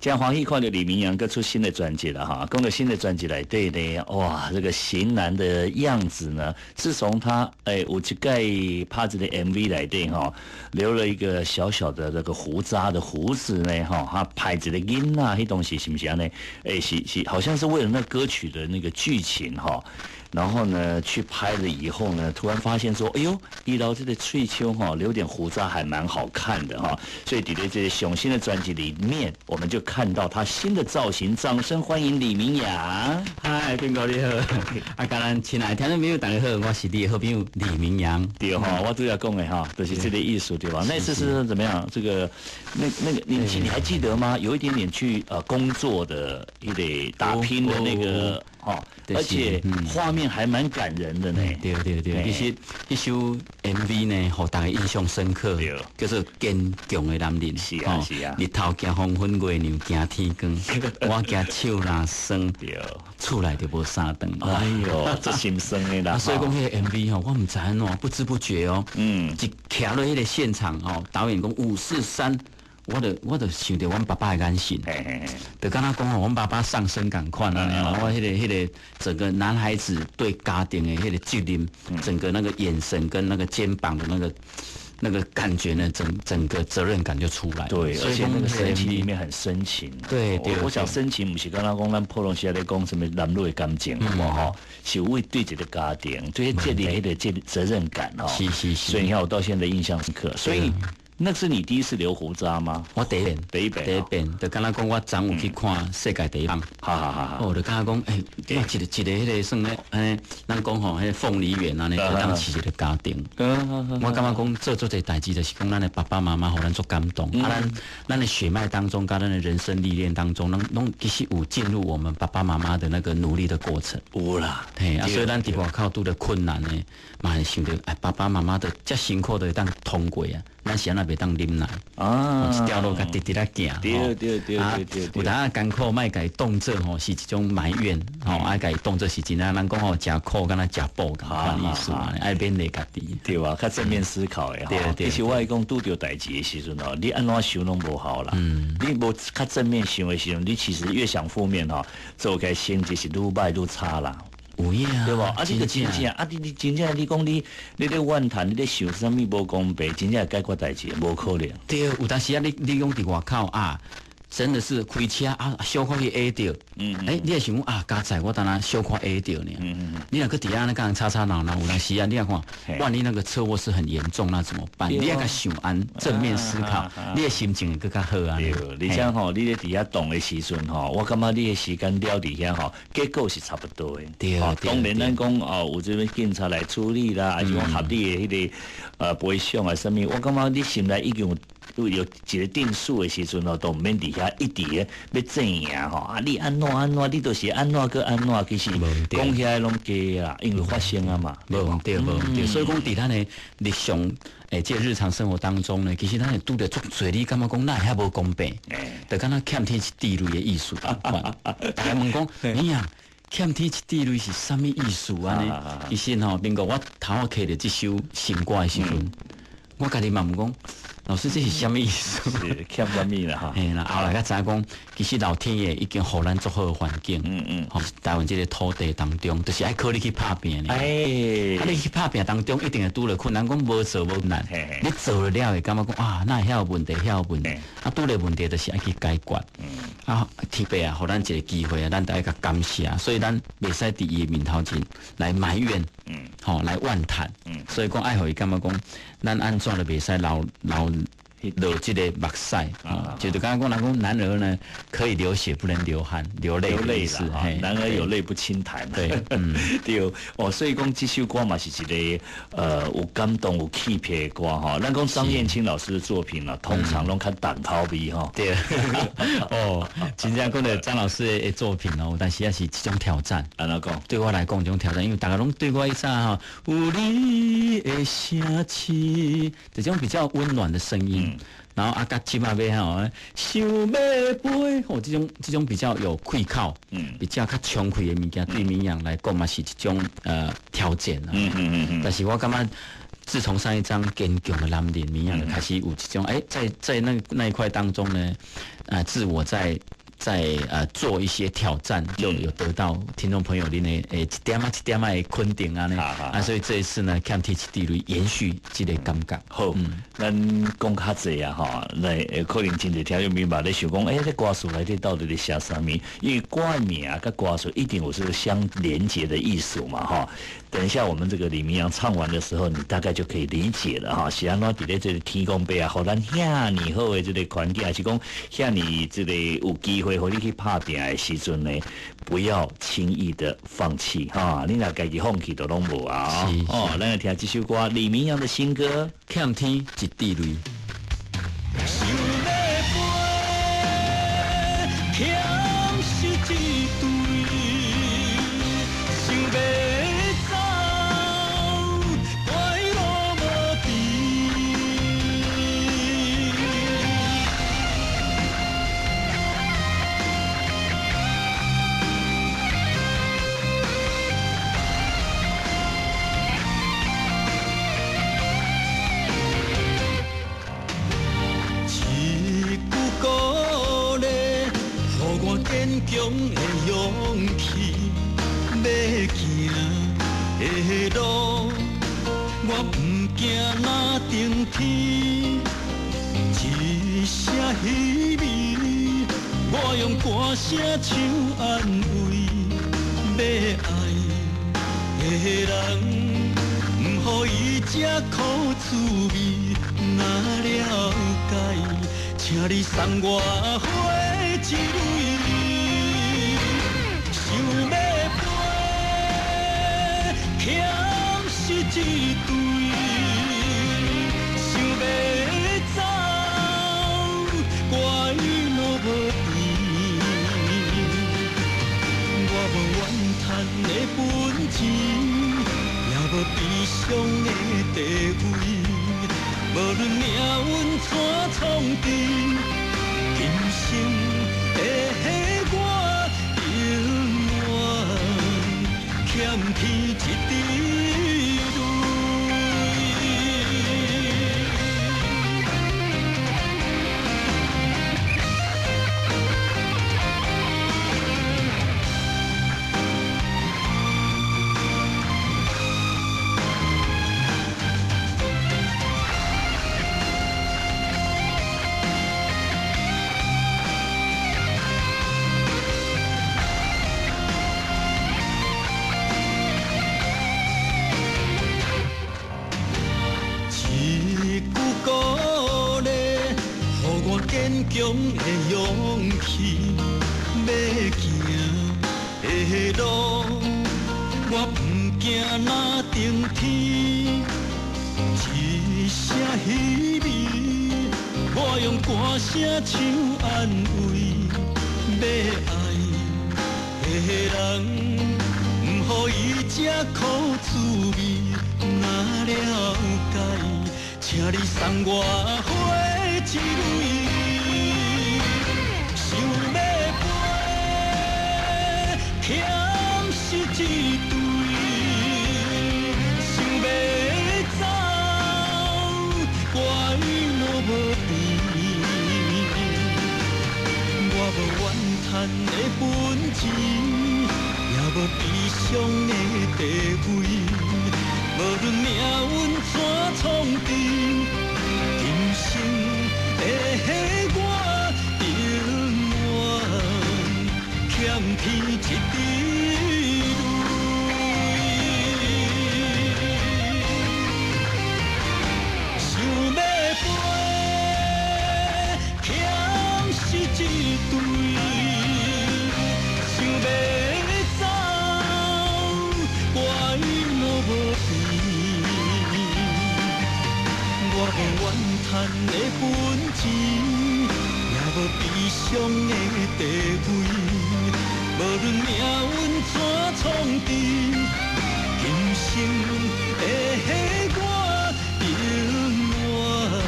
真歡喜看著李明揚閣出新的專輯了哈，講著新的專輯內底呢，哇，這個型男的樣子呢，自從他有一擺拍這個 MV 內底哈，留了一個小小的這個鬍渣的鬍子呢，哈，他拍一個囡仔，彼當時是毋是按呢？是是，好像是為了那歌曲的那個劇情哈。然後呢，去拍了以後呢，突然發現說，哎呦，伊留這個喙鬚哈，留點鬍渣還蠻好看的哈。所以佇咧這個上新的專輯裡面，我們就看到他新的造型。掌聲歡迎李明揚。嗨，斌哥你好，啊，佮咱親愛的聽眾朋友大家好，我是你的好朋友李明揚。對哈，我拄才講的哈，就是這個意思對吧？那次是怎麼樣？這個那個你還記得嗎？有一點點去工作的一個打拼的那個哈，而且畫面還蠻感人的呢。對對對，其實彼首 MV 呢，予大家印象深刻，叫做《堅強的男人》。是啊是啊，日頭驚黃昏，月娘驚天光，我驚手若酸，厝內就無三頓。哎喲，這心酸的啦。所以講彼个 MV 吼，我毋知按怎，不知不覺哦，一徛落彼个現場哦，導演講五四三。我就想著阮爸爸的眼神，就敢若講吼，阮爸爸上身仝款啊，我彼个整個男孩子對家庭的彼個責任，整個那個眼神跟那個肩膀的那個感覺呢，整整個責任感就出來。對，而且那個神情裡面很深情。對對，我想深情毋是敢若講咱普通時咧講啥物男女的感情，好無吼？是為對一個家庭，對建立彼個責任感哦。是是是。所以你看，我到現在印象深刻。所以。那是你第一次留鬍渣嗎？我第一遍，第一遍，第一遍，就敢若講我昨有去看世界第一棒。好好好好。哦，就敢若講，我一个一个彼个算咧，咱講吼，彼个鳳梨園按呢，會當飼一个家庭。我感覺講做足濟代誌，就是講咱的爸爸媽媽予咱足感動。啊，咱的血脈當中，佮咱的人生歷練當中，攏攏其實有進入我們爸爸媽媽的那個努力的過程。有啦，嘿，啊，所以咱佇外口拄著困難呢，嘛會想著，哎，爸爸媽媽的遮辛苦都會當通過啊，咱是按怎袂當忍耐啊？這條路共直直仔行。對對對對對。有當仔艱苦，莫共伊當做吼是一種埋怨，吼，愛共伊當做是真正人講吼，食苦敢若食補仝款意思啊，愛勉勵家己。對啊，較正面思考的。對對。其實我會講拄著代誌的時陣哦，你按怎想攏無效啦。你無較正面想的時陣，你其實越想負面吼，做起來成績是愈歹愈差啦。有影，對無？啊，你個真正啊，你真正你講你咧怨嘆，你咧想啥物無公平，真正會解決代誌，無可能。對，有當時啊，你講佇外口啊，真的是開車啊，小可去挨著，你會想講啊，佳哉我當然小可挨著呢。你若閣佇遐按呢佮人吵吵鬧鬧，有當時啊，你若看，萬一那個車禍是很嚴重，那怎麼辦？你愛共想按正面思考，你的心情會閣較好啊。對，而且吼，你咧佇遐動的時陣吼，我感覺你的時間了佇遐吼，結果是差不多的。對，當然咱講哦，有這個警察來處理啦，還是講合理的彼个賠償啊，啥物？我感覺你心內已經有一個定數的時陣哦，都毋免佇遐一直咧欲爭贏吼。啊，你按怎按怎，你就是按怎閣按怎，其實講起來攏假啦，因為發生啊嘛。無毋對，無毋對。所以講，佇咱的日常這個日常生活當中呢，其實咱會拄著足濟，你感覺講哪會遐無公平？就敢若欠天一滴淚的意思仝款。逐家問講，你啊，欠天一滴淚是啥物意思按呢？其實吼，民國我頭仔摕著這首新歌的時陣，我家己嘛問講，老師這是啥物意思？是欠啥物啦？哈。嘿啦，後來才知影講，其實老天爺已經予咱足好的環境，吼，台灣這个土地當中，就是愛靠你去拍拚呢。啊，你去拍拚當中，一定會拄著困難，講無做無難，你做了了會感覺講啊，哪會遐有問題，遐有問題，啊，拄著問題就是愛去解決。啊，天父啊，予咱一個機會啊，咱著愛共感謝，所以咱袂使佇伊的面頭前來埋怨，吼，來怨嘆。所以講愛予伊感覺講，咱按怎都袂使流流落這个目屎，就是剛剛講人講，男兒呢可以流血，不能流汗，流淚流淚啦，男兒有淚不輕彈。對，對，哦，所以講這首歌嘛是一个有感動、有氣魄的歌吼。咱講張燕青老師的作品啊，通常攏較重口味吼。對，哦，真正講著張老師的作品哦，但是也是一種挑戰。按怎講？對我來講，這種挑戰，因為逐家攏對我以前吼，有你的城市，這種比較溫暖的聲音。然後啊，佮這擺欲吼，想欲飛，吼，這種比較有氣口，比較較充氣的物件，對明揚來講嘛是一種挑戰啊。但是我感覺自從上一張堅強的男人，明陽開始有這種，欸，在那一塊當中呢，自我在做一些挑戰，就有得到聽眾朋友恁的一點仔一點仔的肯定啊呢，啊，所以這一次呢，欠天一滴淚延續這個感覺。好，咱講較濟啊吼，來可能真濟聽眾明白咧想講，欸，這歌詞內底到底咧寫啥物？因為歌名佮歌詞一定有這個相連結的意思嘛，吼。等一下我們這個李明陽唱完的時候，你大概就可以理解了哈。是按怎佇咧這個天公伯啊，予咱遐爾好的這個環境，還是講遐爾這個有機會予你去拍拚的時陣呢，不要輕易的放棄哈。你若家己放棄，就攏無啊。哦，咱來聽這首歌，李明陽的新歌《欠天一滴淚》。想欲飛，欠是一對，想欲走，拐路無邊。一句鼓勵，予我堅強的勇氣，欲行的路，我毋驚若登天。一声稀微，我用歌聲唱安慰，欲愛的人，毋予伊這苦滋味。若了解，請你送我花一蕊。想欲飛，欠是一對，想欲走，拐路無邊。我無怨嘆的本錢，也無悲傷的地位。無論命運怎創治，今生的我永遠欠天一滴淚。一句鼓勵，予我堅強的勇氣，欲行的路，我毋驚若登天。一聲稀微，我用歌聲唱安慰，欲愛的人，毋予伊這苦滋味。若了解，請你送我花一蕊。想欲飛，欠是一對，想欲走，拐路無邊。我無怨嘆的本錢，也無悲傷的地位。無論命運怎創治，今生的我永遠欠天一滴淚。想欲飛，欠是一對，想欲走，拐路無邊。我無怨嘆的本錢，也無悲傷的地位。無論命運怎創治，今生的我永遠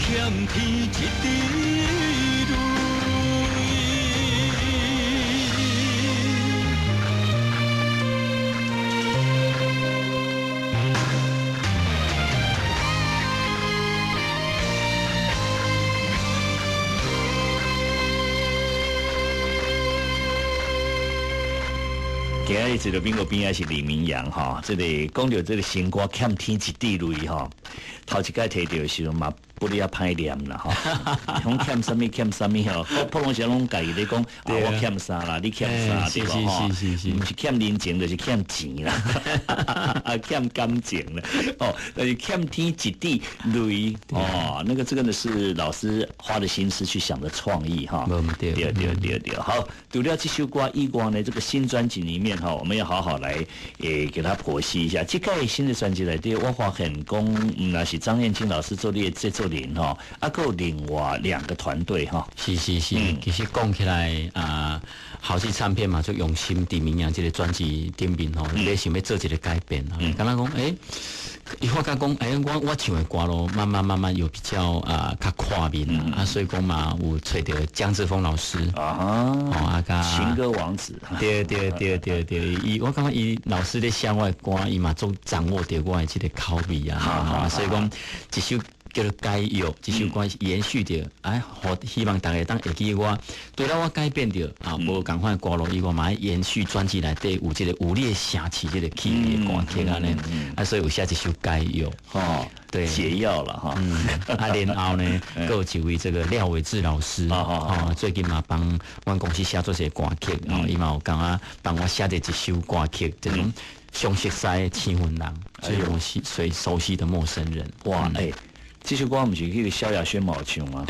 欠天一滴淚。今仔日坐佇賓哥邊仔是李明陽吼，這個講著這個新歌欠天一滴淚吼，頭一擺提著的時陣嘛，不哩啊歹念啦吼，講欠啥物欠啥物吼，普通時攏家己咧講啊，我欠啥啦，你欠啥對無吼？毋是欠人情，就是欠錢啦，欠感情啦，哦，但是欠天一滴淚哦，那個這個呢是老師花的心思去想的創意哈，對對對對，好，除了這首歌以外呢，這個新專輯裡面哈，我們要好好來給他剖析一下。這個新的專輯內底，我發現講，若是張燕青老師做你的製作人吼，啊，閣有另外兩個團隊哈。是是是，其實講起來啊，豪記唱片嘛，就用心佇明陽這個專輯頂面吼，咧想欲做一個改變。敢若講，伊發覺講，我唱的歌咯，慢慢慢慢有比較啊較闊面啊，所以講嘛，有揣著江志峰老師啊，哦啊，情歌王子，對對對對對，伊我感覺伊老師咧寫我的歌，伊嘛總掌握著我的這個口味啊，所以講一首叫做解藥，這首歌延續著，哎，予希望大家當會記我，除了我改變著啊，無仝款的歌路以外，嘛愛延續專輯內底有這個有你的城市這個氣味的歌曲按呢，啊，所以有寫這首解藥，哦，對，解藥了哈，啊，然後呢，閣有一位這個廖偉志老師，哦，最近嘛幫阮公司寫做一個歌曲，哦，伊嘛有共我幫我寫著一首歌曲，這種上熟似的生分人，最熟悉、最熟悉的陌生人，哇，欸。這首歌毋是彼個蕭亞軒嘛有唱嗎？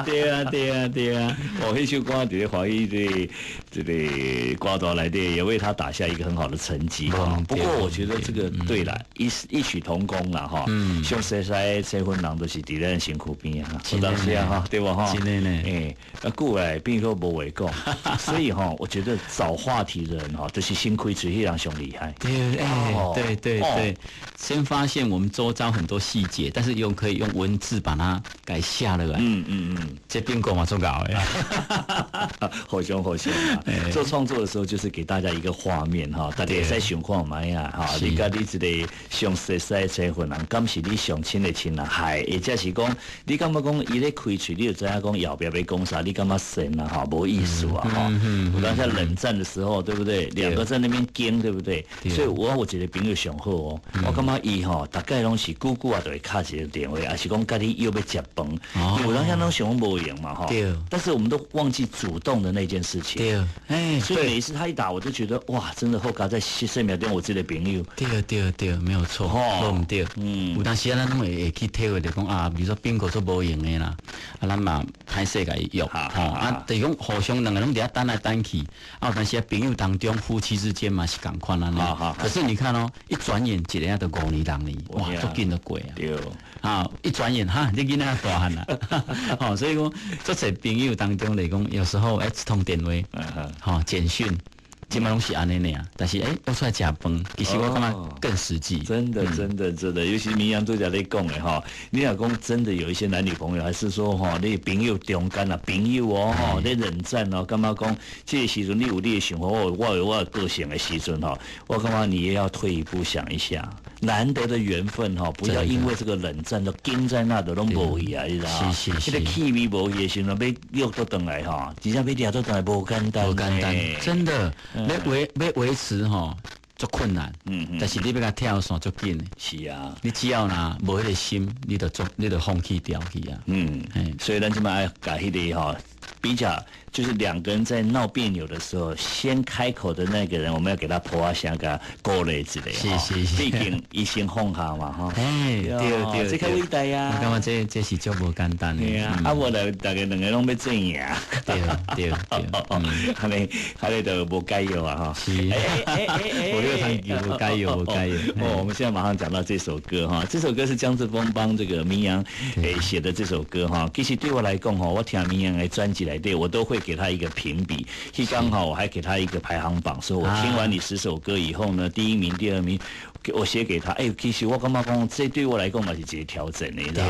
對啊，對啊，對啊！哦，彼首歌佇咧華語這個歌壇內底，也為他打下一個很好的成績。不過我覺得這個對啦，異曲同工啦，哈。上熟似的生分人都是佇咱身軀邊啊，有當時啊，哈，對無哈？真的呢。啊，久來變做無話講，所以哈，我覺得找話題的人哈，就是先開喙彼人上厲害。對，哎，對對對，先發現我們周遭很多細節。但是用可以用文字把它改下了來。這邊講嘛足𠢕的，好相好相。做創作的時候，就是給大家一個畫面哈，大家會使想看覓啊哈。你佮你這個上熟似的生分人，敢是你上親的親人？係，或者是講你感覺講伊咧開喙，你就知影講後壁欲講啥，你感覺神啊哈，無意思啊哈。有當時冷戰的時候，對不對？兩個在那邊僵，對不對？所以我有一個朋友上好哦，我感覺伊吼，逐擺攏是久久啊，就會敲一個電話，抑是講佮你約欲食飯，有當時攏想講無閒嘛哈。但是我們都忘記主動的那件事情。對，哎，所以每一次他一打，我就覺得哇，真的好佳哉生命中有這個朋友。對對對，沒有錯，無毋對。有當時啊，咱攏會去體會著講啊，比如說賓哥做無閒的啦，啊，咱嘛歹勢共伊約，吼啊，就是講互相兩個攏佇遐等來等去，啊，有當時啊，朋友當中夫妻之間嘛是仝款按呢。可是你看哦，一轉眼一下就5年6年，哇，足緊就過啊。對。啊，一轉眼哈，這囡仔大漢啦，吼，所以講，足濟朋友當中來講，有時候欸，一通電話，吼，簡訊。基本攏是按呢爾，但是欸，約出來食飯，其實我感覺更實際。真的，真的，真的，尤其明陽拄才咧講的哈，你若講真的有一些男女朋友，還是說哈，你朋友中間啊，朋友哦，吼，咧冷戰哦，感覺講這個時陣你有你的想法，我有我的個性的時陣吼，我感覺你也要退一步想一下，難得的緣分哈，不要因為這個冷戰就僵在那都攏無去啊，你知道？是是是。這個氣味無去的時陣，欲掠倒轉來哈，真正欲掠倒轉來無簡單。無簡單，真的。欲維持吼，足困難，但是你欲共拆散足緊的。是啊，你只要若無彼個心，你就放棄掉去啊。所以咱這擺愛共彼個吼，比較就是兩個人在鬧別扭的時候，先開口的那個人，我們要給他噗仔聲，共鼓勵一下。是是是，畢竟伊先放下嘛，吼。哎，對對，這較偉大啊。我感覺這是足無簡單的。對啊，啊無來大家兩個攏欲爭贏。對對對，按呢按呢就無解藥啊，哈。是。我又唱無解藥，無解藥。哦，我們現在馬上講到這首歌哈，這首歌是江志峰幫這個明陽誒寫的這首歌哈。其實對我來講哈，我聽明陽的專輯內底，我都會給他一個評比。其實剛好我還給他一個排行榜，說我聽完你10首歌以後呢，第一名、第二名，我寫給他。哎，其實我感覺講，這對我來講嘛是一個挑戰，你知道？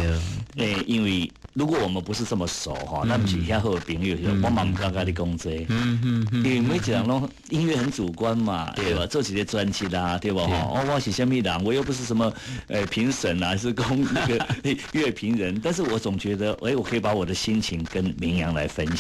哎，因為如果我們不是這麼熟哈，那毋是遐好的朋友，我嘛毋敢共你講這。因為每一個人攏音樂很主觀嘛，對吧？做一個專輯啦，對吧？哦，我是啥物人，我又不是什麼評審啊，是講那個樂評人，但是我總覺得，哎，我可以把我的心情跟明陽來分享。